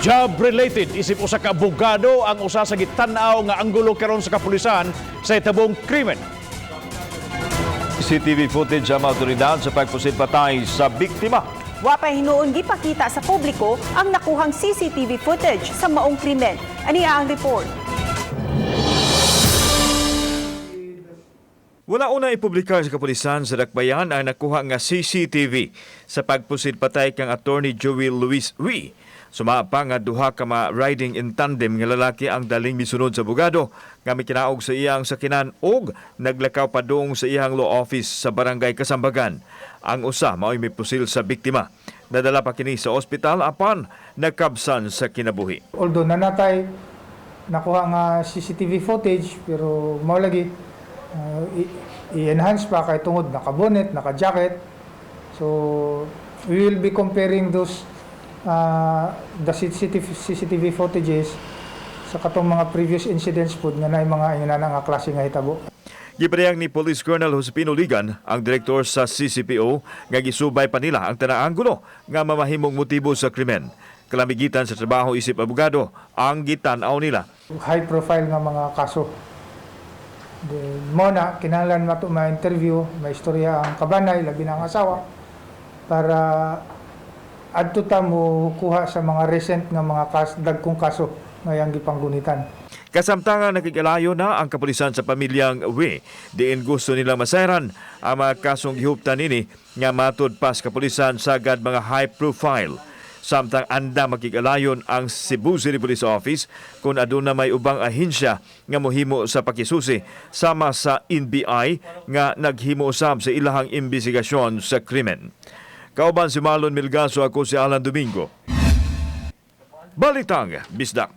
Job related isip usa ka abogado ang usa sa gitan-aw nga anggulo karon sa kapulisan sa itabong krimen. CCTV footage ang mga otoridad sa pagpusil patay sa biktima. Wa pa hinuon gipakita sa publiko ang nakuhang CCTV footage sa maong krimen. Ania ang report. Wala una ipublikar sa kapulisan sa Dakbayan ang nakuha nga CCTV sa pagpusil patay kang Attorney Joey Luis Wee. Suma pa nga duha ka mga riding in tandem nga lalaki ang daling misunod sa abogado nga mikinaog sa iyang sakinan og naglakaw padung sa iyang law office sa Barangay Kasambagan. Ang usa mao'y mipusil sa biktima. Nadala pa kini sa ospital apan nakabsan sa kinabuhi. Although nanatay nakuha nga CCTV footage, pero mao lagi i-enhance pa kay tungod naka-bonnet, naka-jacket. So we will be comparing those the CCTV footages sa katong mga previous incidents pud nga naay mga inana nga klase nga hitabo. Gipadayag ni Police Colonel Josepino Ligan, ang direktor sa CCPO, nga gisubay pa nila ang tanang anggulo nga mamahimong motibo sa krimen. Kalamigitan sa trabaho isip abogado ang gitan-aw nila. High profile nga mga kaso. Then, mo na, kinahanglan mato ma-interview, ma-istorya ang kabanay, labi na ang asawa, para adto ta mo kuha sa mga recent nga mga dagkong kaso nga iyang gipanggunitan. Kasamtangan, nakikalayo na ang kapulisan sa pamilyang Wee. Diin gusto nilang masayran ang mga kasong gihuptan nini nga matud pa sa kapulisan sagad mga high profile. Samtang anda makikalayon ang Cebu City Police Office kung aduna may ubang ahensya nga mohimo sa pakisusi sama sa NBI nga naghimo usab sa ilahang imbestigasyon sa krimen. Kauban si Marlon Milgaso, ako si Alan Domingo. Balitang Bisdak.